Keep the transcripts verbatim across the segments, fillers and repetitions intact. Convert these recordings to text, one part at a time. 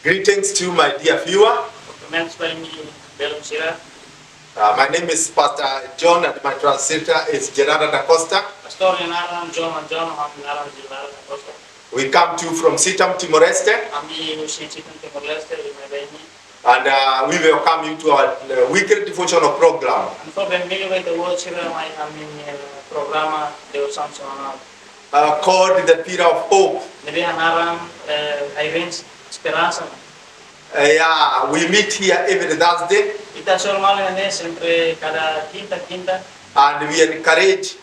Greetings to you, my dear viewer. Khumprimenta ba imi belun sira. Uh, my name is Pastor John and my translator is Gerarda da Costa. Pastór nia naran John, John, ha'u-nia naran Gerarda da Costa. We come to you from Sitam, Timor-Leste. Ami husi Sitam, Timor-Leste, ami mai ba imi. And, uh, we welcome you to our, uh, weekly devotional program. Ami fó benvindu ba ita-boot sira mai ami-nia programa devosaun semanál, uh, called The Pillar of Hope. Ne'ebé hanaran, eh, Ai-riin Esperansa. Uh, yeah, we meet here every Thursday. Ita hasoru malu iha ne'e sempre kada kinta, kinta. And we encourage,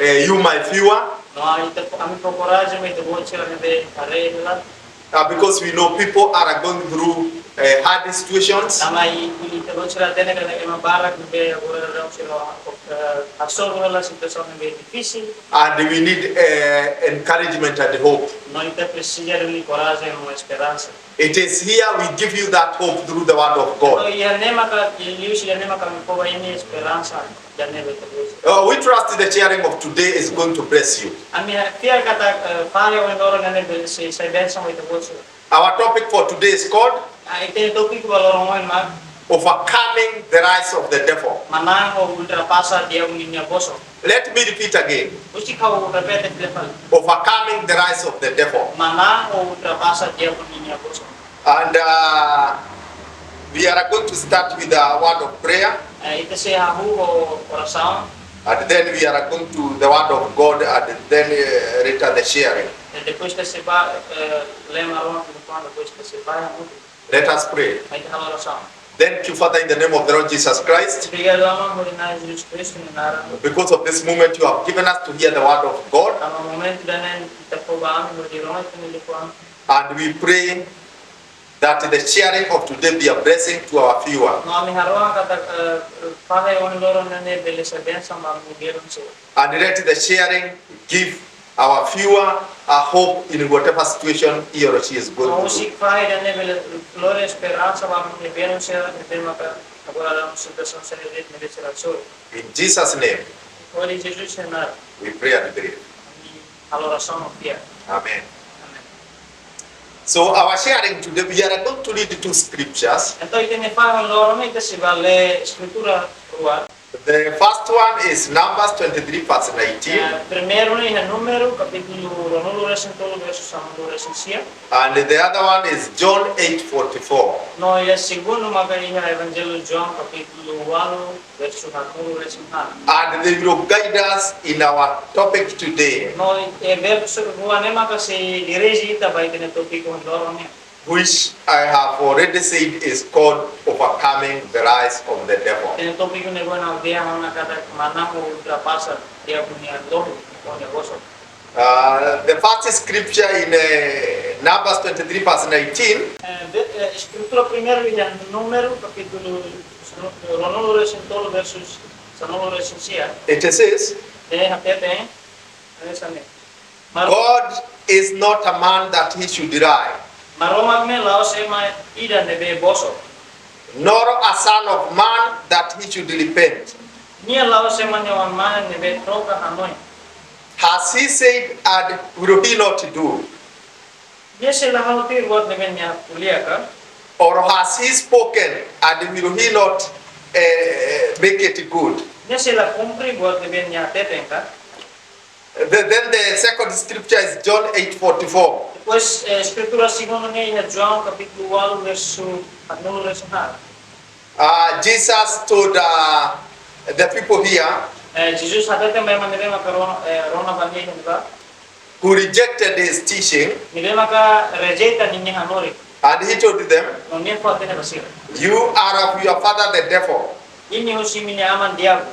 uh, you, my viewer. No, ita, ami fó korajen ba ita-boot sira ne'ebé haree hela. Uh, because we know people are going through, uh, hard situations. Tanba ita-boot sira hatene katak ema barak ne'ebé agora daudaun sira, eh, hasoru hela situasaun ne'ebé difisil. And we need, uh, encouragement and hope. No ita presiza duni korajen no esperansa. It is here we give you that hope through the word of God. No, iha ne'e maka, liuhusi iha ne'e maka ami fó ba imi esperansa. Uh, we trust the sharing of today is going to bless you. Ami fiar katak, eh, fahe ohin loron ne'e bele sai, sai bensaun ba ita-boot sira. Our topic for today is called, ah, ita-nia tópiku ba loron ohin mak, Overcoming the Lies of the Devil. Manán ou ultrapasa diabu ninia bosok. Let me repeat again. Husik ha'u repete fila fali. Overcoming the Lies of the Devil. Manán ou ultrapasa diabu ninia bosok. And, uh, we are going to start with a word of prayer. Eh, ita sei hahú ho orasaun. And then we are going to the word of God and then, uh, later the sharing. Eh, depois ita sei ba, eh, lee Maromak nia liafuan, depois ita sei ba hamutuk. Let us pray. Mai ita halo orasaun. Thank you, Father, in the name of the Lord Jesus Christ. Obrigadu, Aman, hodi Na'i Jesus Kristu nia naran. Because of this moment you have given us to hear the word of God. Tanba momentu ida-ne'e ita fó ba ami hodi rona Ita-nia liafuan. And we pray that the sharing of today be a blessing to our viewer. No ami harohan katak, eh, fahe ohin loron ne'e bele sai bensaun ba ami-nia belun sira. And let the sharing give our viewer a hope in whatever situation he or she is going through. No husik fahe ida-ne'e bele lori esperansa ba ami-nia belun sira ne'ebé maka agora daudaun situasaun sira-ne'e ne'ebé sira hasoru. In Jesus' name, hodi Jesus nia naran, we pray and believe. Ami halo orasaun no fiar. Amen. Amen. So our sharing today, we are going to read two scriptures. Entaun, ita-nia fahe ohin loron ne'e ita sei ba lee eskritura rua. The first one is Numbers twenty-three verse nineteen. Eh, primeiru ne'e iha Númeru, kapítulu ruanulu-resin-tolu, versu sanulu-resin-sia. And the other one is John eight forty-four. No iha segundu maka iha Evanjellu João, kapítulu ualu, versu haatnulu-resin-haat. And they will guide us in our topic today. No, eh, versu rua ne'e maka sei dirije ita ba ita-nia tópiku ohin loron ne'e. Which I have already said is called Overcoming the Lies of the Devil. Ita-nia tópiku ne'ebé ohin ha'u dehan ona katak manán ou ultrapasa diabu nia lohi, ou nia bosok. Uh, the first scripture in, uh, Numbers twenty-three verse nineteen. Eh, de, eh, eskritura primeiru iha Númeru, kapítulu sanu-, ruanulu-resin-tolu, versu sanulu-resin-sia. It says, eh, hateten, eh, hanesan ne'e. Mar- God is not a man that he should lie. Maromak ne'e la'ós ema ida ne'ebé bosok. Nor a son of man that he should repent. Nia la'ós ema nia oan-mane ne'ebé troka hanoin. Has he said and will he not do? Nia sei la halo tuir buat ne'ebé nia ko'alia ka? Or has he spoken and will he not, eh, make it good? Nia sei la kumpre buat ne'ebé nia hateten ka? The, then the second scripture is John eight forty-four. Depois, eh, eskritura segundu ne'e iha João kapítulu ualu versu haatnulu-resin-haat. Uh, Jesus told, uh, the people here, eh, Jesus hateten ba ema ne'ebé maka ro-, eh, rona ba nia iha ne'ebá, who rejected his teaching, ne'ebé maka rejeita ninia hanorin. And he told them, no nia fó-hatene ba sira, "You are of your father the devil, imi husi imi-nia aman diabu.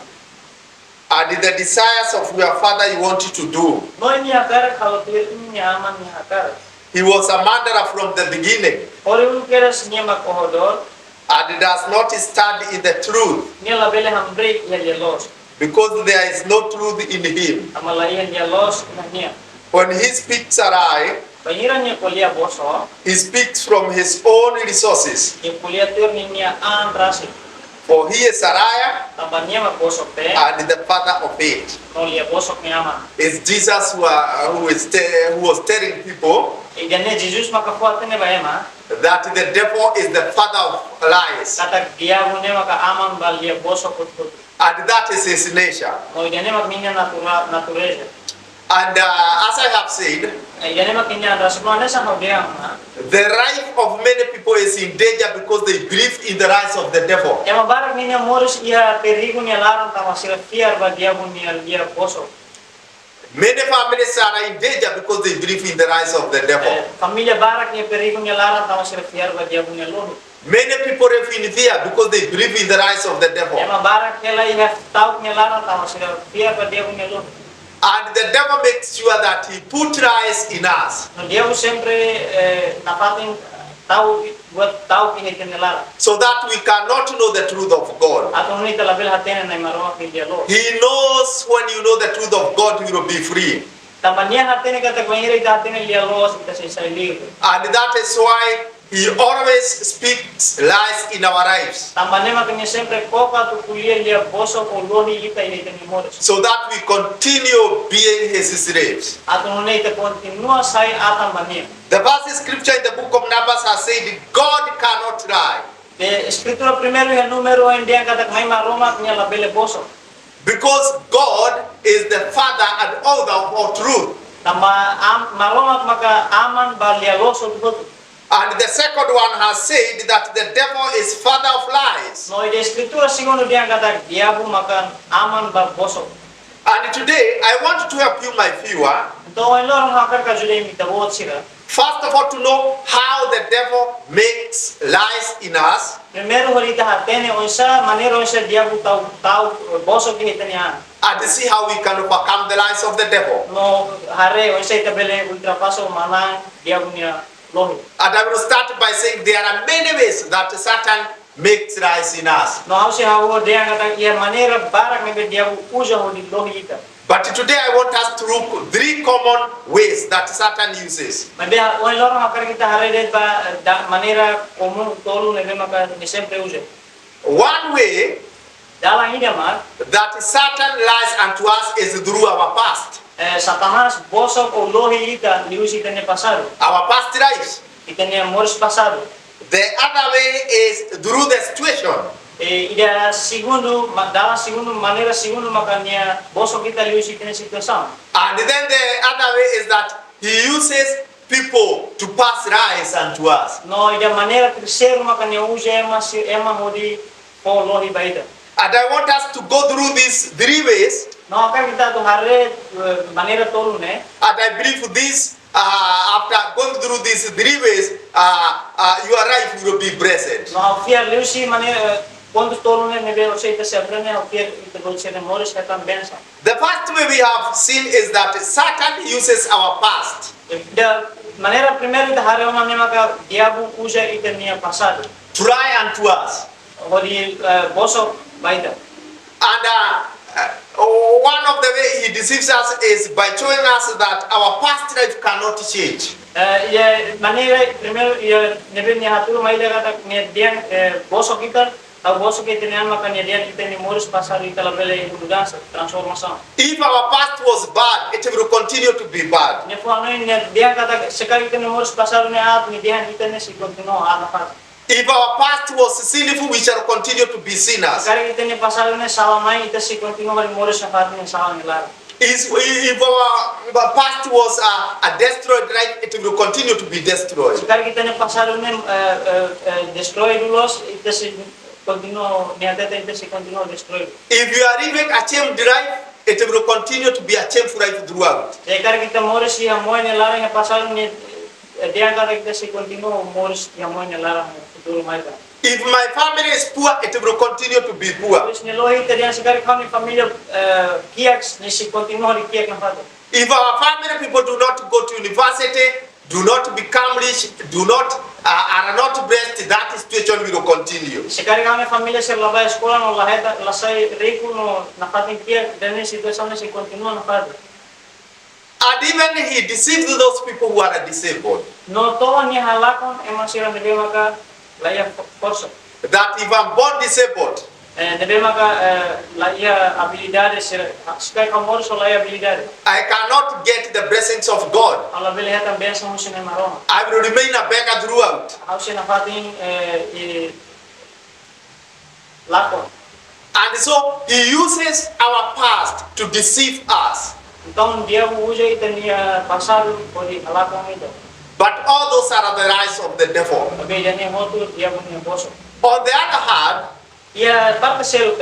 And the desires of your father you want to do." No imi hakarak halo tuir imi-nia aman nia hakarak. He was a murderer from the beginning. Hori uluk kedas nia mak oho-dook. And does not stand in the truth. Nia labele hamriik iha lia-loos. Because there is no truth in him. Tanba la iha lia-loos iha nia. When he speaks a lie, bainhira nia ko'alia bosok, he speaks from his own resources. Nia ko'alia tuir ninia an rasik. For he is a liar, tanba nia mak bosok-teen, and the father of it. No lia-bosok nia aman. It's Jesus who, are, who, is te-, who was telling people, ida-ne'e Jesus maka fó-hatene ba ema, that the devil is the father of lies. Katak diabu ne'e maka aman ba lia bosok hotu-hotu. And that is his nature. No ida-ne'e mak ninia natura-, natureza. And uh, as I have said, Eh, ida-ne'e mak ninia rasik no hanesan ha'u dehan ona. The life of many people is in danger because they believe in the lies of the devil. Ema barak ninia moris iha perigu nia laran tanba sira fiar ba diabu nia lia bosok. Many families are in danger because they believe in the lies of the devil. Eh, família barak iha perigu nia laran tanba sira fiar ba diabu nia lohi. Many people live in fear because they believe in the lies of the devil. Ema barak hela iha ta'uk nia laran tanba sira fiar ba diabu nia lohi. And the devil makes sure that he put lies in us No diabu sempre, eh, nafatin tau, buat ta'uk iha ita-nia laran. So that we cannot know the truth of God. Atu nune'e ita labele hatene Na'i Maromak nia lia-loos. He knows when you know the truth of God, you will be free. Tanba nia hatene katak bainhira ita hatene lia-loos, ita sei sai livre. And that is why he always speaks lies in our lives. Tanba ne'e mak nia sempre koko atu ko'alia lia bosok ou lohi ita iha ita-nia moris. So that we continue being his slaves. Atu nune'e ita kontinua sai atan ba nia. The first scripture in the book of Numbers has said, God cannot lie. Eskritura primeiru iha Númeru ohin dehan katak Na'i Maromak nia labele bosok. Because God is the father and author of all truth. Tanba am-, Maromak maka aman ba lia-loos hotu-hotu. And the second one has said that the devil is father of lies. No ida eskritura segundu dehan katak diabu maka aman ba bosok. And today I want to help you, my viewer, Entaun, ohin loron ha'u hakarak ajuda imi ita-boot sira. first of all to know how the devil makes lies in us. Primeiru, hodi ita hatene oinsá, maneira oinsá diabu tau, tau bosok iha ita-nia an. And see how we can overcome the lies of the devil. No haree oinsá ita bele ultrapasa ou manán diabu nia lohi. And I will start by saying there are many ways that Satan makes lies in us. No ha'u sei hahú dehan katak iha maneira barak ne'ebé diabu uza hodi lohi ita. But today I want us to look three common ways that Satan uses. Maibé ohin loron hakarak ita haree de'it ba, eh, da-, maneira komún tolu ne'ebé maka nia sempre uza. One way Dalan ida mak, that Satan lies unto us is through our past. eh, Satanás bosok ou lohi ita liuhusi ita-nia pasadu. Our past lives. Ita-nia moris pasadu. The other way is through the situation. Eh, ida segundu, ma-, dalan segundu, maneira segundu maka nia bosok ita liuhusi ita-nia situasaun. And then the other way is that he uses people to pass lies unto us. No ida maneira terseiru maka nia uza ema si-, ema hodi fó lohi ba ita. And I want us to go through these three ways. No hakarak ita atu haree, eh, maneira tolu ne'e. And I believe this, uh, after going through these three ways, uh, uh, your life will be blessed. No ha'u fiar liuhusi maneira, eh, pontus tolu ne'e, ne'ebé orsida ita sei aprende, ha'u fiar ita-boot sira-nia moris hetan bensaun. The first way we have seen is that Satan uses our past. Ida maneira primeiru ita haree ona ne'e maka diabu uza ita-nia pasadu. To lie unto us. Hodi, eh, bosok ba ita. And uh, uh, one of the way he deceives us is by showing us that our past life cannot change. Eh, ida maneira primeiru, ida ne'ebé nia hatudu mai ida katak nia dehan, eh, bosok ita, tau bosok ita-nia an maka nia dehan ita-nia moris pasadu ita labele mudansa, transformasaun. If our past was bad, it will continue to be bad. Nia fó hanoin, nia dehan katak se karik ita-nia moris pasadu ne'e aat, nia dehan ita-nia sei kontinua aat nafatin. If our past was sinful, we shall continue to be sinners. Se karik ita-nia pasadu ne'e sala-na'in, ita sei kontinua hodi moris nafatin iha sala nia laran. Is, if our past was a, a destroyed life, it will continue to be destroyed. Se karik ita-nia pasadu ne'e, eh, eh, eh, destruídu loos, ita sei kontinua, nia hatete ita sei kontinua destruídu. If you are living a shame life, it will continue to be a shameful life throughout. Se karik ita moris iha moe nia laran iha pasadu ne'e, eh, dehan katak ita sei kontinua moris iha moe nia laran iha futuru mai tan. If my family is poor, it will continue to be poor. Moris nia lohi ita dehan se karik ha'u-nia família, eh, kiak, nia sei kontinua hodi kiak nafatin. If our family people do not go to university, do not become rich, do not, uh, are not blessed, that situation will continue. Se karik ha'u-nia família sira la bá eskola no la hetan, la sai riku no nafatin kiak, ida-ne'e situasaun ne'e sei kontinua nafatin. And even he deceives those people who are disabled. No to'o nia halakon ema sira ne'ebé maka la iha fo-, forsa. That if I'm born disabled, Eh, ne'ebé maka, eh, la iha abilidade, se, se karik ha'u moris ho la iha abilidade. I cannot get the blessings of God. Ha'u labele hetan bensaun husi Na'i Maromak. I will remain a beggar throughout. Ha'u sei nafatin, eh, i lakon. And so he uses our past to deceive us. Entaun, diabu uza ita-nia pasadu hodi halakon ita. But all those are the lies of the devil. Maibé ida-ne'e hotu diabu nia bosok. On the other hand, iha parte seluk,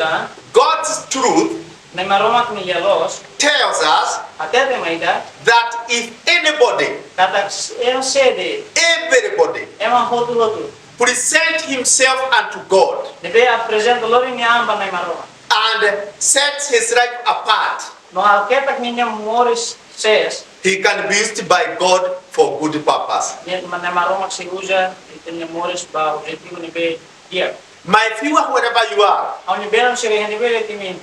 God's truth Na'i Maromak nia lia-loos tells us hatete mai ita that if anybody, katak ema sé de'it, everybody, ema hotu-hotu, present himself unto God, ne'ebé aprezenta lori nia an ba Na'i Maromak, and sets his life apart, no haketak ninia moris sees, he can be used by God for good purpose. Ne'e, Na'i Maromak sei uza ita-nia moris ba objetivu ne'ebé di'ak. My viewer, wherever you are, ha'u-nia belun sira iha ne'ebé de'it imi,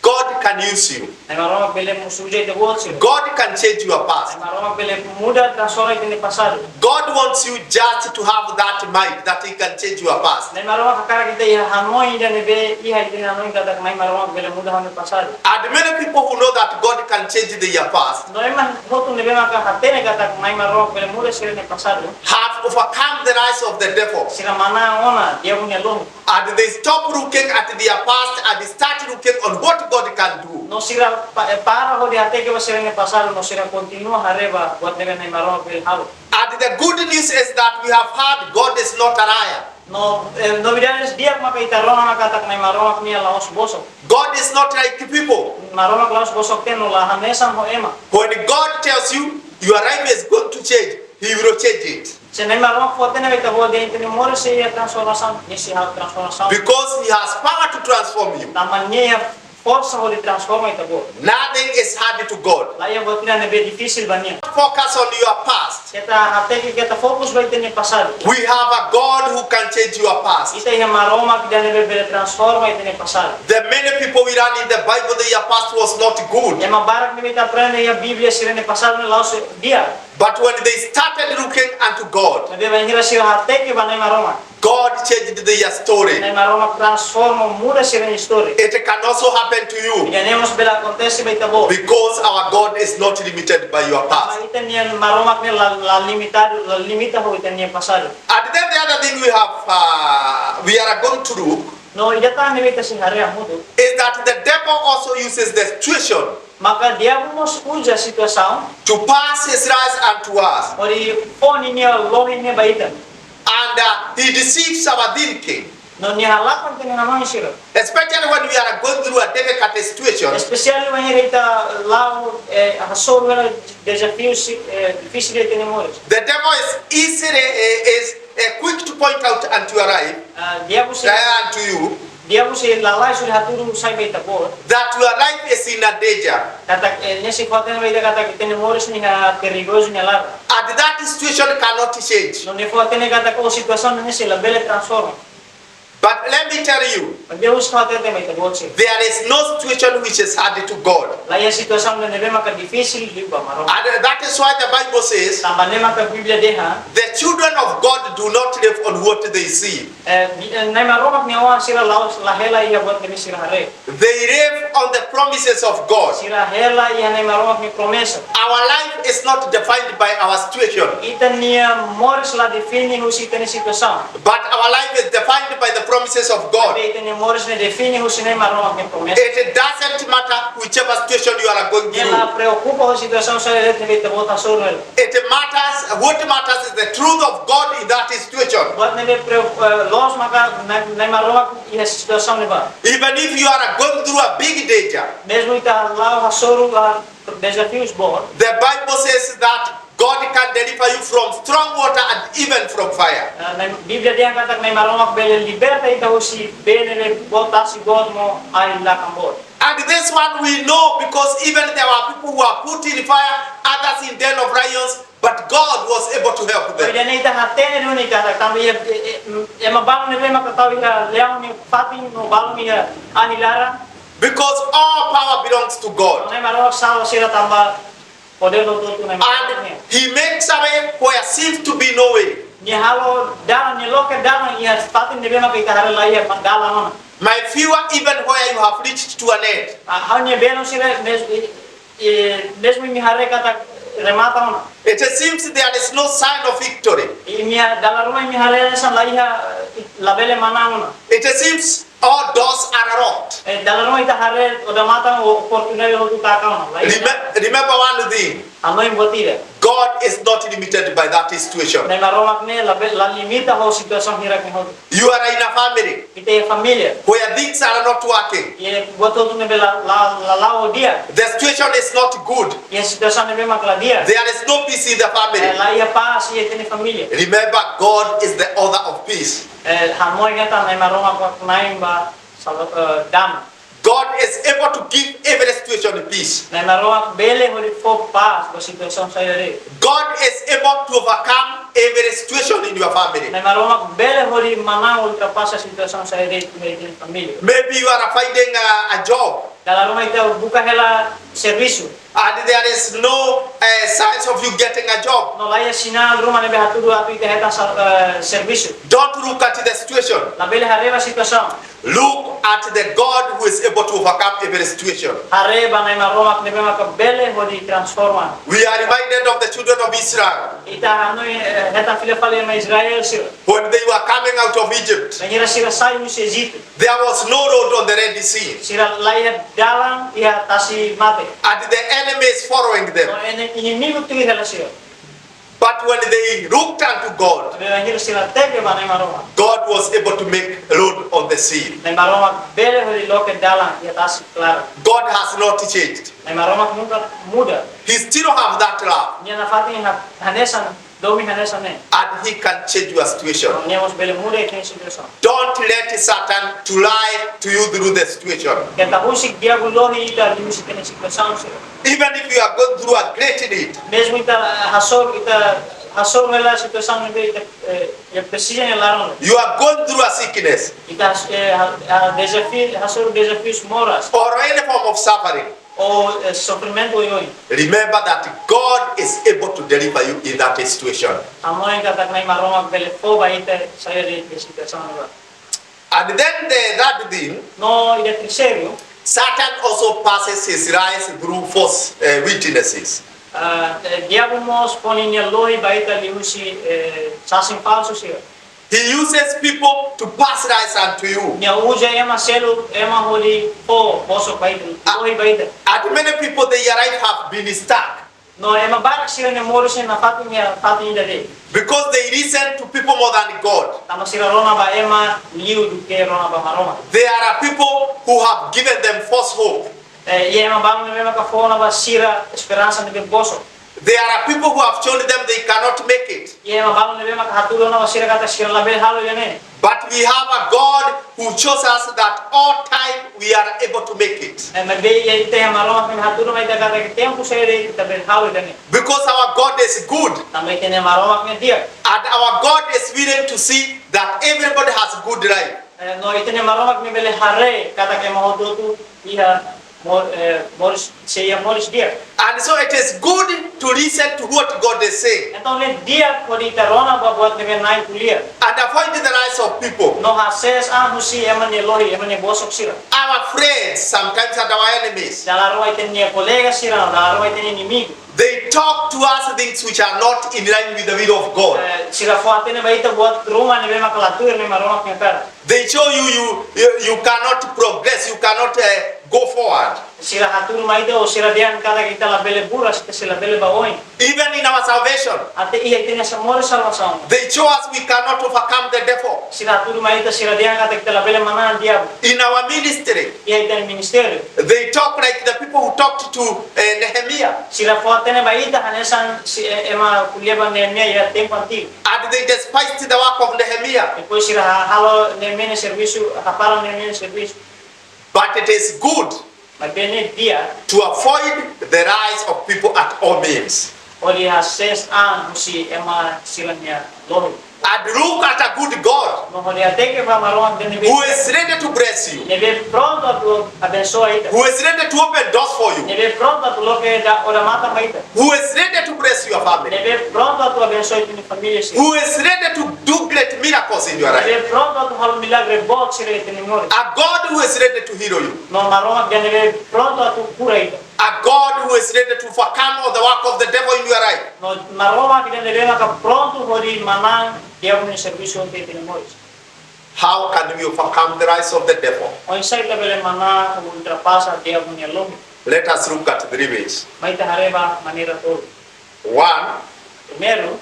God can use you. Na'i Maromak bele mós uza ita-boot sira. God can change your past. Na'i Maromak bele muda, transforma ita-nia pasadu. God wants you just to have that mind that he can change your past. Na'i Maromak hakarak ita iha hanoin ida ne'ebé, iha ita-nia hanoin katak Na'i Maromak bele muda ha'u-nia pasadu. And many people who know that God can change their past No ema hotu ne'ebé maka hatene katak Na'i Maromak bele muda sira-nia pasadu, have overcome the lies of the devil. Sira manán ona diabu nia lohuk. And they stop looking at their past and start looking on what God can do. No sira pa-, eh, para hodi hateke ba sira-nia pasadu, no sira kontinua haree ba buat ne'ebé Na'i Maromak bele halo. And the good news is that we have heard God is not a liar. No, eh, novidades di'ak maka ita rona ona katak Na'i Maromak nia la'ós bosok. God is not like people. Maromak la'ós bosok-teen no la hanesan ho ema. When God tells you your life is going to change, he will change it. Se Na'i Maromak fó-hatene ba ita-boot dehan ita-nia moris sei iha transformasaun, nia sei halo transformasaun. Because he has power to transform you. Tanba nia iha forsa hodi transforma ita-boot. Nothing is hard to God. La iha buat ida ne'ebé difisil ba nia. Focus on your past. Keta hateke, keta fokus ba ita-nia pasadu. We have a God who can change your past. Ita iha Maromak ida ne'ebé bele transforma ita-nia pasadu. The many people we learn in the Bible, their past was not good. Ema barak ne'ebé ita aprende iha Bíblia, sira-nia pasadu ne'e la'ós di'ak. But when they started looking unto God, Maibé bainhira sira hateke ba Na'i Maromak, God changed their story. Na'i Maromak transforma, muda sira-nia istória. It can also happen to you. Ida-ne'e mós bele akontese ba ita-boot. Because our God is not limited by your past. Tanba ita-nia Maromak ne'e la, la limitadu, la limita ho ita-nia pasadu. And then the other thing we have, uh, we are going to look No ida tan ne'ebé ita sei haree hamutuk is that the devil also uses the situation maka diabu mós uza situasaun to pass his lies unto us. Hodi fó ninia lohi ne'e ba ita. And, uh, he deceives our thinking. No nia halakon ita-nia hanoin sira. Especially when we are going through a difficult situation. Espesiál bainhira ita la'o, eh, hasoru hela dezafiu si-, eh, difisil iha ita-nia moris. The devil is easily, eh, is, eh, quick to point out unto your life, Ah, diabu sei, eh, unto you, diabu sei lalais hodi hatudu sai ba ita-boot that your life is in a danger. Katak, eh, nia sei fó-hatene ba ita katak ita-nia moris ne'e iha perigozu nia laran. And that situation cannot change. No nia fó-hatene katak, oh, situasaun ne'e sei labele transforma. But let me tell you, Maibé ha'u sei hatete mai ita-boot sira. There is no situation which is hard to God. La iha situasaun ida ne'ebé maka difisil liu ba Maromak. And that is why the Bible says, Tanba ne'e maka Bíblia dehan, the children of God do not live on what they see. Eh, di-, eh, Na'i Maromak nia oan sira la'ós, la hela iha buat ne'ebé sira haree. They live on the promises of God. Sira hela iha Na'i Maromak nia promesa. Our life is not defined by our situation. Ita-nia moris la define husi ita-nia situasaun. But our life is defined by the promises of God. Maibé ita-nia moris ne'e define husi Na'i Maromak nia promesa. It doesn't matter whichever situation you are going through. Nia la preokupa ho situasaun saida de'it ne'ebé ita-boot hasoru hela. It matters, what matters is the truth of God in that situation. Buat ne'ebé pre-, eh, loos maka Na'i, Na'i Maromak iha situasaun ne'ebá. Even if you are going through a big danger, Mezmu ita la'o hasoru, ah, dezafius boot, the Bible says that God can deliver you from strong water and even from fire. Ah, Na'i, Bíblia dehan katak Na'i Maromak bele liberta ita husi bee ne'ebé boot, tasi boot no ahi lakan boot. And this one we know because even there were people who were put in fire, others in den of lions, but God was able to help them. Ida-ne'e ita hatene duni katak tanba iha, eh, eh, ema balu ne'ebé maka tau iha leaun nia fatin no balu iha ahi laran. Because all power belongs to God. Na'i Maromak salva sira tanba podér hotu-hotu Na'i Maromak nian. And he makes a way where seems to be no way. Nia halo dalan, nia loke dalan iha fatin ne'ebé maka ita haree la iha dalan ona. My viewer, even where you have reached to an end, Ah, ha'u-nia belun sira mes-, i, i, mezmu imi haree katak remata ona. It seems there is no sign of victory. Imi ha-, dala ruma imi haree hanesan la iha, i, labele manán ona. It seems all doors are locked. Eh, dala ruma ita haree odamatan oportunidade hotu taka ona, la iha. Remem-, remember one thing. Hanoin buat ida. God is not limited by that situation. Na'i Maromak ne'e labe-, la limita ho situasaun hirak ne'e hotu. You are in a family. Ita iha família. Where things are not working. Iha buat hotu ne'ebé la, la, la la'o di'ak. The situation is not good. Iha situasaun ne'ebé mak la di'ak. There is no peace in the family. Eh, la iha pás iha ita-nia família. Remember, God is the author of peace. Eh, hanoin katak Na'i Maromak mak Na'i ba sal-, eh, dame. God is able to give every situation peace. Na'i Maromak bele hodi fó pás ba situasaun saida de'it. God is able to overcome every situation in your family. Na'i Maromak bele hodi manán, ultrapasa situasaun saida de'it iha ita-nia família. Maybe you are finding a, a job. Dala ruma ita buka hela servisu. And there is no, eh, signs of you getting a job. No la iha sinál ruma ne'ebé hatudu atu ita hetan sa-, eh, servisu. Don't look at the situation. Labele haree ba situasaun. Look at the God who is able to overcome every situation. Haree ba Na'i Maromak ne'ebé maka bele hodi transforma. We are reminded of the children of Israel. Ita hanoin, eh, hetan fila fali ema Israel sira. When they were coming out of Egypt, Bainhira sira sai husi Ejitu. There was no road on the Red Sea. Sira la iha dalan iha Tasi Mate. And the enemy is following them. No ene-, inimigu tuir hela sira. But when they looked unto God, Bainhira sira teke ba Na'i Maromak. God was able to make road on the sea. Na'i Maromak bele hodi loke dalan iha tasi klaran. God has not changed. Na'i Maromak nunka muda. He still have that love. Nia nafatin ha-, hanesan, domin hanesan ne'e. And he can change your situation. Nia mós bele muda ita-nia situasaun. Don't let Satan to lie to you through the situation. Keta husik diabu lohi ita liuhusi ita-nia situasaun sira. Even if you are going through a great need, Mezmu ita hasoru, ita hasoru hela situasaun ne'ebé ita, eh, ita presiza iha laran. You are going through a sickness, Ita, eh, ha-, ha-, dezafiu, hasoru dezafius moras. Or any form of suffering, Ou, eh, sofrimentu oioin. Remember that God is able to deliver you in that situation. Hanoin katak Na'i Maromak bele fó ba ita saida de'it iha situasaun ne'ebá. And then the third thing, No ida terseiru, Satan also passes his lies through false, eh, witnesses. Ah, eh, diabu mós fó ninia lohi ba ita liuhusi, eh, sasin falsu sira. He uses people to pass lies unto you. Nia uza ema seluk, ema hodi fó bosok ba ita, Ah. lohi ba ita. And many people, their life have been stuck. No ema barak sira-nia moris ne'e nafatin iha fatin ida de'it. Because they listen to people more than God. Tanba sira rona ba ema liu duké rona ba Maromak. There are people who have given them false hope. Eh, iha ema balun ne'ebé maka fó ona ba sira esperansa ne'ebé bosok. There are people who have told them they cannot make it. Iha ema balun ne'ebé maka hatudu ona ba sira katak sira labele halo ida-ne'e. But we have a God who shows us that all time we are able to make it. Eh, maibé iha ita iha Maromak ne'ebé hatudu mai ita katak tempu saida ita bele halo ida-ne'e. Because our God is good. Tanba ita-nia Maromak ne'e di'ak. And our God is willing to see that everybody has a good life. Eh, no ita-nia Maromak ne'e bele haree katak ema hotu-hotu iha mo-, eh, moris, sei iha moris di'ak. And so it is good to listen to what God is saying. Entaun ne'e di'ak hodi ita rona ba buat ne'ebé Na'i ko'alia. And avoid the lies of people. No hasees an husi ema nia lohi, ema nia bosok sira. Our friends, sometimes, and our enemies. Dala ruma ita-nia kolega sira, dala ruma ita-nia inimigu. They talk to us things which are not in line with the will of God. Eh, sira fó-hatene ba ita buat ruma ne'ebé maka la tuir Na'i Maromak nia hakarak. They show you, you, you, you cannot progress, you cannot, eh, go forward. Sira hatudu mai ita, ou sira dehan katak ita labele buras, ita sei labele ba oin. Even in our salvation, Até iha ita-nia sa-, moris salvasaun. They show us we cannot overcome the devil. Sira hatudu mai ita, sira dehan katak ita labele manán diabu. In our ministry, Iha ita-nia ministériu. They talk like the people who talked to, eh, Nehemiah. Sira fó-hatene ba ita hanesan si-, eh, ema ko'alia ba Neemias iha tempu antigu. And they despised the work of Nehemiah. Depois sira ha-, halo Neemias nia servisu, hapara Neemias nia servisu. But it is good Maibé ne'e di'ak to avoid the lies of people at all means. Hodi hasees an husi ema sira-nia lohi. And look at a good God. Hodi hateke ba Maromak ida ne'ebé, who is ready to bless you, ne'ebé prontu atu abensoa ita, who is ready to open doors for you, ne'ebé prontu atu loke odamatan ba ita, who is ready to bless your family, ne'ebé prontu atu abensoa ita-nia família sira, who is ready to do great miracles in your life, ne'ebé prontu atu halo milagre boot sira iha ita-nia moris. A God who is ready to heal you. No Maromak ida ne'ebé prontu atu kura ita. A God who is ready to overcome all the work of the devil in your life. No Maromak ida ne'ebé maka prontu hodi manán diabu nia servisu iha ita-nia moris. How can we overcome the lies of the devil? Oinsá ita bele manán ou ultrapasa diabu nia lohi? Let us look at three ways. Mai ita haree ba maneira tolu. One, primeiru,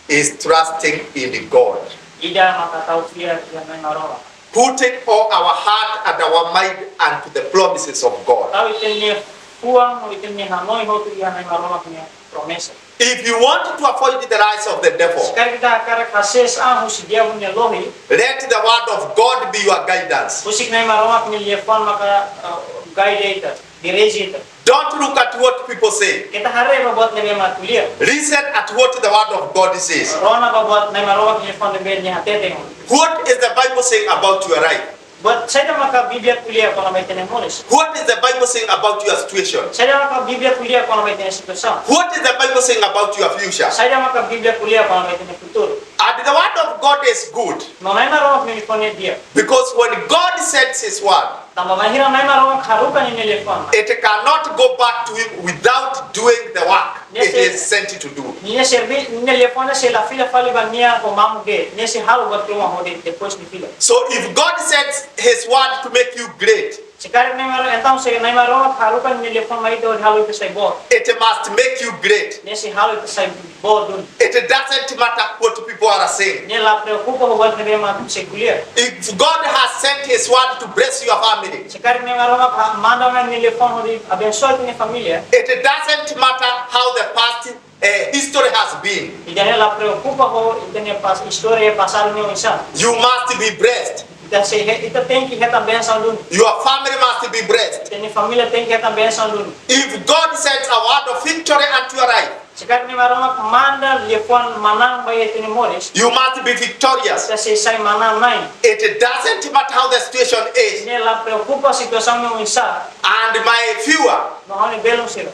is trusting in God. Ida maka tau fiar iha Na'i Maromak. Putting all our heart and our mind unto the promises of God. Tau ita-nia fuan, ita-nia hanoin hotu iha Na'i Maromak nia promesa. If you want to avoid the lies of the devil, se karik ita hakarak hasees an husi diabu nia lohi, let the word of God be your guidance. Husik Na'i Maromak nia liafuan maka, eh, guide ita, dirije ita. Don't look at what people say. Keta haree ba buat ne'ebé ema ko'alia. Listen at what the word of God says. Rona ba buat Na'i Maromak nia liafuan ne'ebé nia hatete. What is the Bible saying about your life? Buat saida maka Bíblia ko'alia kona-ba ita-nia moris? What is the Bible saying about your situation? Saida maka Bíblia ko'alia kona-ba ita-nia situasaun? What is the Bible saying about your future? Saida maka Bíblia ko'alia kona-ba ita-nia futuru? And the word of God is good. No Na'i Maromak nia liafuan ne'e di'ak. Because when God sends his word, tanba bainhira Na'i Maromak haruka ninia liafuan, it cannot go back to him without doing the work it is sent to do. Nia sei, nia servi-, nia liafuan ne'e sei la fila fali ba nia ho mamuk de'it, nia sei halo buat ruma hodi depois nia fila. So if God sends his word to make you great, se karik Na'i Maromak, entaun se Na'i Maromak haruka ninia liafuan mai ita hodi halo ita sai boot, it must make you great. Nia sei halo ita sai boot duni. It doesn't matter what people are saying. Nia la preokupa ho buat ne'ebé ema sei ko'alia. If God has sent his word to bless your family, se karik Na'i Maromak ha-, manda mai nia liafuan hodi abensoa ita-nia família, it doesn't matter how the past, eh, history has been. Ida-ne'e la preokupa ho ita-nia pas-, istória pasadu ne'e oinsá. You must be blessed. Ita sei he-, ita tenke hetan bensaun duni. Your family must be blessed. Ita-nia família tenke hetan bensaun duni. If God sends a word of victory unto your life, se karik Na'i Maromak manda liafuan manán ba ita-nia moris, you must be victorious. Ita sei sai manán-na'in. It doesn't matter how the situation is. Ne'e la preokupa situasaun ne'e oinsá. And my viewer, no ha'u-nia belun sira,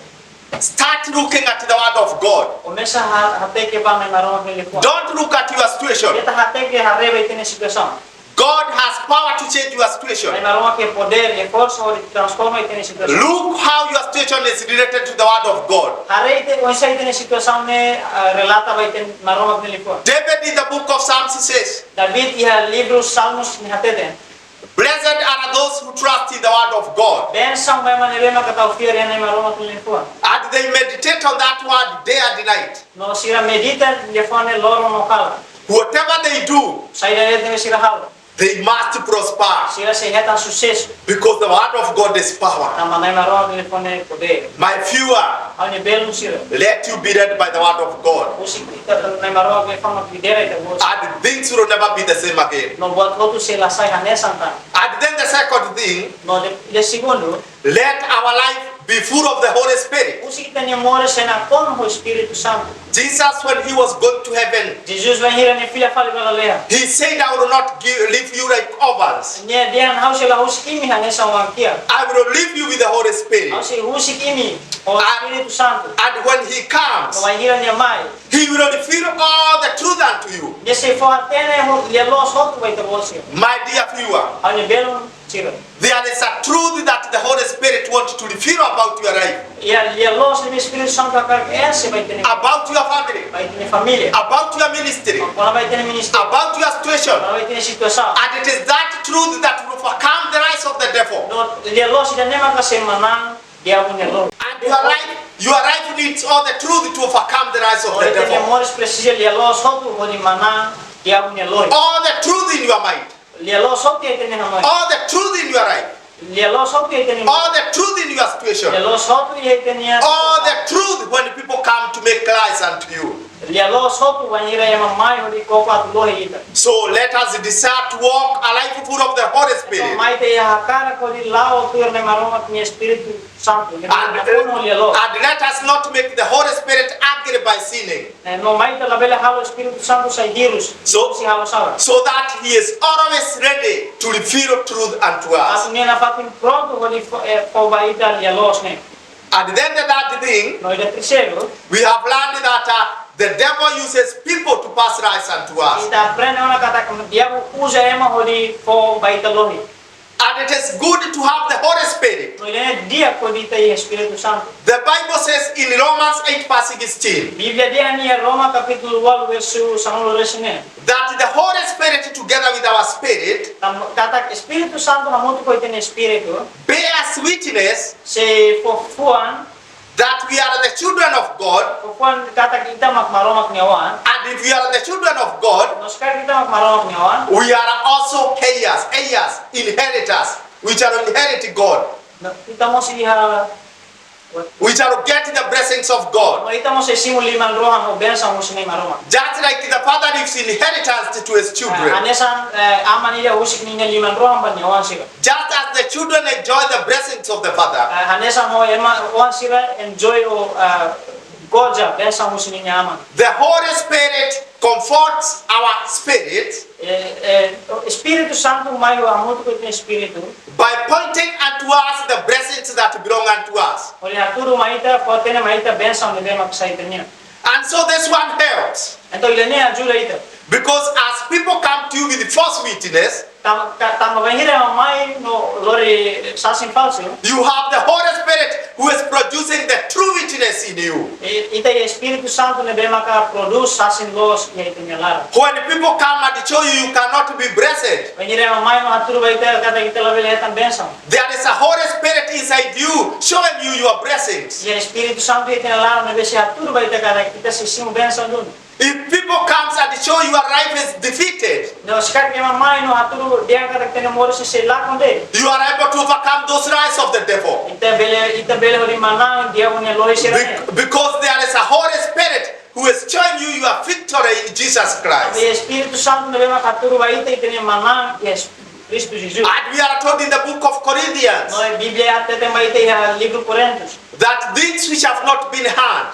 start looking at the word of God. Komesa ha-, hateke ba Na'i Maromak nia liafuan. Don't look at your situation. Keta hateke, haree ba ita-nia situasaun. God has power to change your situation. Na'i Maromak iha podér, iha forsa hodi transforma ita-nia situasaun. Look how your situation is related to the word of God. Haree ita, oinsá ita-nia situasaun ne'e, ah, relata ba ita-nia, Maromak nia liafuan. David in the book of Psalms says, David iha livru Salmos nia hateten, "Blessed are those who trust in the word of God, bensaun ba ema ne'ebé maka tau fiar iha Na'i Maromak nia liafuan, and they meditate on that word day and night." No sira medita liafuan ne'e loron no kalan. Whatever they do, saida de'it ne'ebé sira halo, they must prosper, sira sei hetan susesu. Because the word of God is power. Tanba Na'i Maromak nia liafuan ne'e podér. My viewer, ha'u-nia belun sira, let you be led by the word of God. Husik ita, Na'i Maromak nia liafuan lidera ita-boot. And things will never be the same again. No buat hotu sei la sai hanesan tan. And then the second thing, no de, de segundu, let our life be full of the Holy Spirit. Husik ita-nia moris sei nakonu ho Espíritu Santu. Jesus, when he was going to heaven, Jesus bainhira nia fila fali ba lalehan, he said, "I will not give, leave you like orphans. Nia dehan ha'u sei la husik imi hanesan oan-kiak. I will leave you with the Holy Spirit. Ha'u sei husik imi ho Espíritu Santu." And when he comes, no bainhira nia mai, he will reveal all the truth unto you. Nia sei fó-hatene ho lia-loos hotu ba ita-boot sira. My dear viewer, ha'u-nia belun sira, there is a truth that the Holy Spirit wants to reveal about your life. Iha lia-loos ne'ebé Espíritu Santu hakarak enxe ba ita-nia, about your family, ba ita-nia família, about your ministry, kona-ba ita-nia ministériu, about your situation. Kona-ba ita-nia situasaun. And it is that truth that will overcome the lies of the devil. No lia-loos ida-ne'e maka sei manán diabu nia lohi. And your life, your life needs all the truth to overcome the lies of the devil. Ita-nia moris presiza lia-loos hotu hodi manán diabu nia lohi. All the truth in your mind. Lia-loos hotu iha ita-nia hanoin. All the truth in your life. Lia-loos hotu iha ita-nia, all the truth in your situation. Lia-loos hotu iha ita-nia situasaun. All the truth when people come to make lies unto you. Lia-loos hotu bainhira ema mai hodi koko atu lohi ita. So let us desire to walk a life full of the Holy Spirit. Entaun mai ita iha hakarak hodi la'o tuir Nai Maromak nia Espíritu Santu. Nia And, funu lia-loos. And let us not make the Holy Spirit angry by sinning. Eh, no mai ita labele halo Espíritu Santu sai hirus. So, husi halo sala. So that he is always ready to reveal truth unto us. Atu nia nafatin prontu hodi fó, eh, fó ba ita lia-loos ne'e. And then the third thing, No ida terseiru, we have learned that, uh, the devil uses people to pass lies unto us. Ita aprende ona katak diabu uza ema hodi fó ba ita lohi. And it is good to have the Holy Spirit. No ida-ne'e di'ak hodi ita iha Espíritu Santu. The Bible says in Romans eight verse sixteen, Bíblia dehan iha Roma kapítulu ualu versu sanulu-resin-neen, that the Holy Spirit together with our spirit, tam-, katak Espíritu Santu hamutuk ho ita-nia espíritu, bears witness, sei fó fuan, that we are the children of God. Fó fuan katak ita mak Maromak nia oan. And if we are the children of God, No se karik ita mak Maromak nia oan, we are also heirs, heirs, inheritors. We shall inherit God. No, ita mós iha, what? We shall get the blessings of God. No, ita mós sei simu liman-rohan no bensaun husi Nai Maromak. Just like the father leaves inheritance to his children. Eh, hanesan, eh, aman ida husik ninia liman-rohan ba nia oan sira. Just as the children enjoy the blessings of the father, Eh, hanesan ho ema oan sira enjoy ou, eh, goza bensaun husi ninia aman. The Holy Spirit comforts our spirit. Eh, eh, Espíritu Santu mai hamutuk ho ita-nia espíritu. By pointing unto us the blessings that belong unto us. Hodi hatudu mai ita, fó-hatene mai ita bensaun ne'ebé mak sai ita-nian. And so this one helps. Entaun ida-ne'e ajuda ita. Because as people come to you with false witness, Tam-, ka-, tanba bainhira ema mai no lori sasin falsu, you have the Holy Spirit who is producing the true witness in you. I-, ita iha Espíritu Santu ne'ebé maka prodús sasin loos iha ita-nia laran. When people come and show you you cannot be blessed, Bainhira ema mai no hatudu ba ita katak ita labele hetan bensaun, there is a Holy Spirit inside you showing you your blessings. Iha Espíritu Santu iha ita-nia laran ne'ebé sei hatudu ba ita katak ita sei simu bensaun duni. If people comes and show your life is defeated, No se karik ema mai no hatudu dehan katak ita-nia moris sei lakon de'it, you are able to overcome those lies of the devil. ita bele, ita bele hodi manán diabu nia lohi sira ne'e. Bec-, because there is a Holy Spirit who is showing you your victory in Jesus Christ. Tanba Espíritu Santu ne'ebé mak hatudu ba ita ita-nia manán iha Kristu Jesus. And we are told in the book of Corinthians, No Bíblia hateten ba ita iha livru Korintus, that things which have not been heard,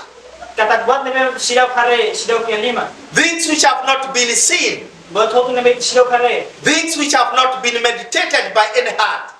katak buat ne'ebé seidauk haree, seidauk iha liman, things which have not been seen, buat hotu ne'ebé seidauk haree, things which have not been meditated by any heart,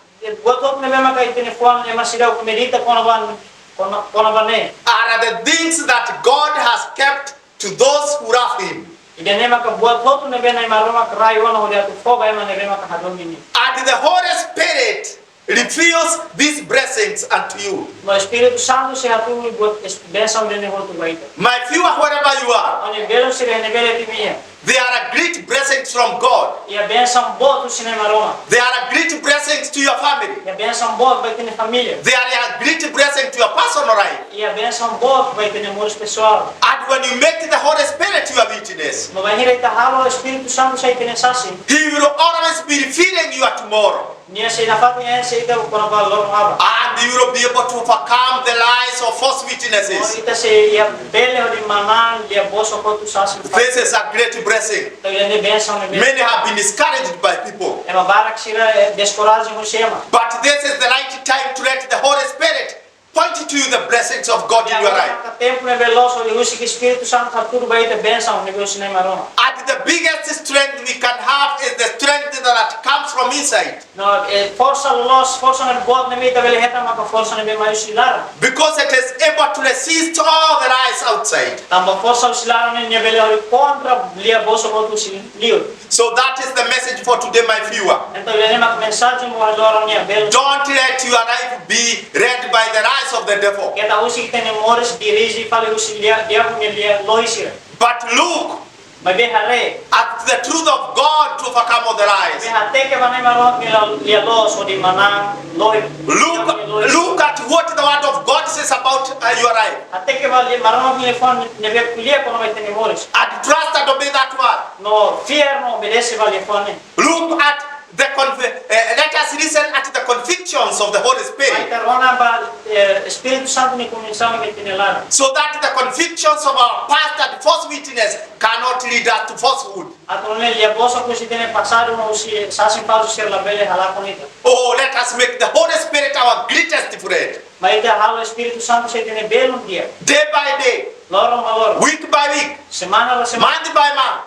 buat hotu ne'ebé maka ita-nia fuan ema seidauk medita kona-ba, kona-, kona-ba ne'e, are the things that God has kept to those who love him. Ida-ne'e maka buat hotu ne'ebé Nai Maromak rai ona hodi atu fó ba ema ne'ebé maka hadomi nia. And the Holy Spirit reveals these blessings unto you. No Espíritu Santu sei hatudu buat es-, bensaun ida-ne'e hotu ba ita. My viewer, wherever you are, Ó-nia belun sira iha ne'ebé de'it imi iha, there are great blessings from God. Iha bensaun boot husi Nai Maromak. There are great blessings to your family. Iha bensaun boot ba ita-nia família. There are great blessings to your personal life. Iha bensaun boot ba ita-nia moris pesoál. And when you make the Holy Spirit your witness, No bainhira ita halo Espíritu Santu sai ita-nia sasin, he will always be revealing your tomorrow. Nia sei nafatin enxe ita kona-ba loron aban. And you will be able to overcome the lies of false witnesses. No ita sei iha bele hodi manán lia-bosok hotu sasin falsu. This is a great blessing. Entaun ida-ne'e bensaun ne'ebé, Many have been discouraged by people. Ema barak sira, eh, deskoraja husi ema. But this is the right time to let the Holy Spirit point to you the blessings of God in your life. Iha tempu ne'ebé loos hodi husik Espíritu Santu hatudu ba ita bensaun ne'ebé husi Nai Maromak. And the biggest strength we can have is the strength that comes from inside. No, eh, forsa loos, forsa ne'ebé boot ne'ebé ita bele hetan maka forsa ne'ebé mai husi laran. Because it is able to resist all the lies outside. Tanba forsa husi laran ne'e nia bele hodi kontra lia-bosok hotu husi liur. So that is the message for today, my viewer. Entaun, ida-ne'e mak mensajen ba loron ne'e, belun. Don't let your life be led by the lies of the devil. Keta husik ita-nia moris dirije fali husi lia, diabu nia lia-lohi sira. But look Maibé haree at the truth of God to overcome all the lies. Maibé hateke ba Nai Maromak nia lia-loos hodi manán lohi. Look, look at what the word of God says about, uh, your life. Hateke ba lia, Maromak nia liafuan ne'ebé ko'alia kona-ba ita-nia moris. And trust and obey that word. No fiar no obedese ba liafuan ne'e. Look at the conf-, eh, let us listen at the convictions of the Holy Spirit. Ita rona ba, eh, Espíritu Santu nia konvinsaun iha ita-nia laran. So that the convictions of our past and false witness cannot lead us to falsehood. Atu nune'e lia bosok husi ita-nia pasadu no husi sasin falsu sira labele halakon ita. Oh, let us make the Holy Spirit our greatest friend. Mai ita halo Espíritu Santu sai ita-nia belun di'ak. Day by day, Loron ba loron. Week by week, Semana ba semana. Month by month,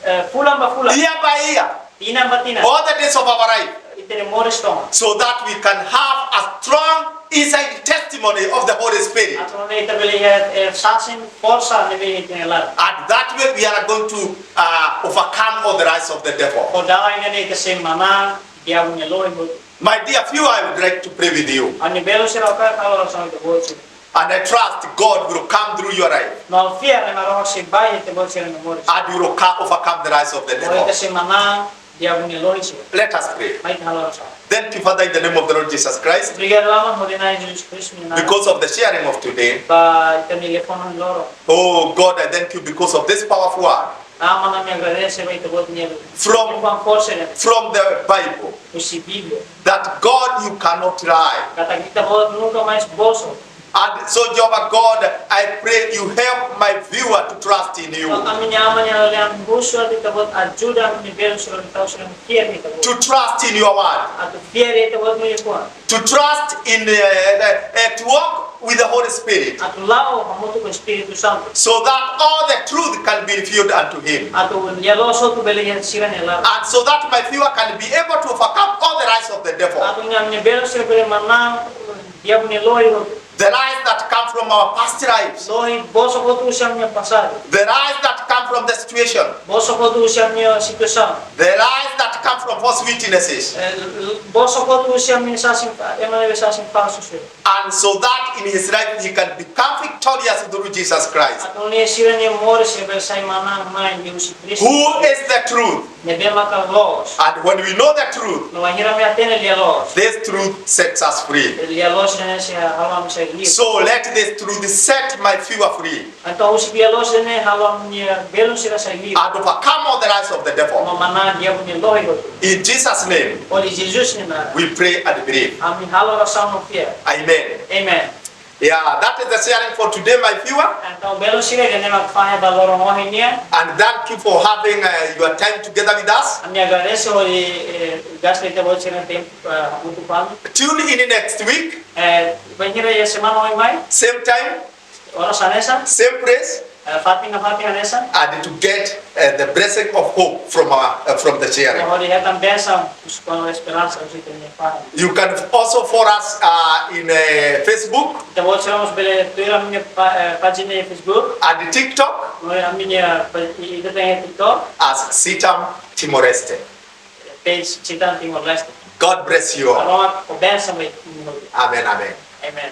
Eh, fulan ba fulan. Year by year, Tinan ba tinan. All the days of our life. Ita-nia moris tomak. So that we can have a strong inside testimony of the Holy Spirit. Atu nune'e ita bele iha, eh, sasin forsa ne'ebé iha ita-nia laran. And that way we are going to uh, overcome all the lies of the devil. Ho dalan ida-ne'e ita sei manán diabu nia lohi hotu. My dear few, I would like to pray with you. Ami-nia belun sira, ha'u hakarak halo orasaun ho ita-boot sira. And I trust God will come through your life. No ha'u fiar Na'i Maromak sei bá iha ita-boot sira-nia moris. And you will co- overcome the lies of the Ho ita devil. sei manán diabu nia lohi sira. Let us pray. Mai ita halo orasaun. Thank you, Father, in the name of the Lord Jesus Christ, Obrigadu, Aman, hodi Na'i Jesus Kristu nia naran. Because of the sharing of today. Ba ita-nia liafuan ohin loron. Oh God, I thank you because of this powerful word. Aman, ami agradese ba ita-boot nia From- liafuan forsa ne'e. From the Bible. Husi Bíblia. That God, you cannot lie. Katak ita-boot nunka mais bosok. And so, Jehovah God, I pray you help my viewer to trust in you, Ami-nia Aman nia Laran, husu atu ita-boot ajuda ami-nia belun sira atu sira fiar iha ita-boot. To trust in your word, Atu fiar iha ita-boot nia liafuan. To trust in, uh, uh, to walk with the Holy Spirit, Atu la'o hamutuk ho Espíritu Santu. So that all the truth can be revealed unto him. Atu lia loos hotu bele iha sira-nia laran. And so that my viewer can be able to overcome all the lies of the devil. Atu ami-nia belun sira bele manán diabu nia lohi hotu. The lies that come from our past lives. Lohi bosok hotu husi ami-nia pasadu. The lies that come from the situation. Bosok hotu husi ami-nia situasaun. The lies that come from false witnesses. Eh, bosok hotu husi ami-nia sasin, ema ne'ebé sasin falsu sira. And so that in his life he can become victorious through Jesus Christ, Atu nune'e sira-nia moris sei bele sai manán mai husi Kristu. Who is the truth. Ne'ebé maka loos. And when we know the truth, No wainhira ami hatene lia loos. This truth sets us free. Lia loos ne'e sei halo ami sai livre. So let this truth set my viewer free. Entaun husi lia loos ne'e halo ami-nia belun sira sai livre. And overcome all the lies of the devil. No manán diabu nia lohi hotu. In Jesus' name, Hodi Jesus nia naran. We pray and believe. Ami halo orasaun no fiar. Amen. Amen. Yeah, that is the sharing for today, my viewer. Entaun belun sira, ida-ne'e mak fahe ba loron ohin nian. And thank you for having uh, your time together with us. Ami agradese hodi, eh, gasta ita-boot sira-nia tempu, eh, hamutuk ho ami. Tune in next week, Eh, bainhira iha semana oin mai. Same time, Oras hanesan. Same place, Eh, fatin, fatin hanesan. And to get uh, the blessing of hope from our uh, from the sharing. Hodi hetan bensaun, husi kuandu esperansa, husi ita-nia fahe. You can also follow us uh, in uh, Facebook. Ita-boot sira mós bele tuir ami-nia pá-, eh, pájina iha Facebook. And TikTok. No ami-nia pá-, i-, ita tenke TikTok. As Sitam Timor-Leste. Page Sitam Timor-Leste. God bless you all. Maromak fó bensaun ba ita. Amen, amen. Amen.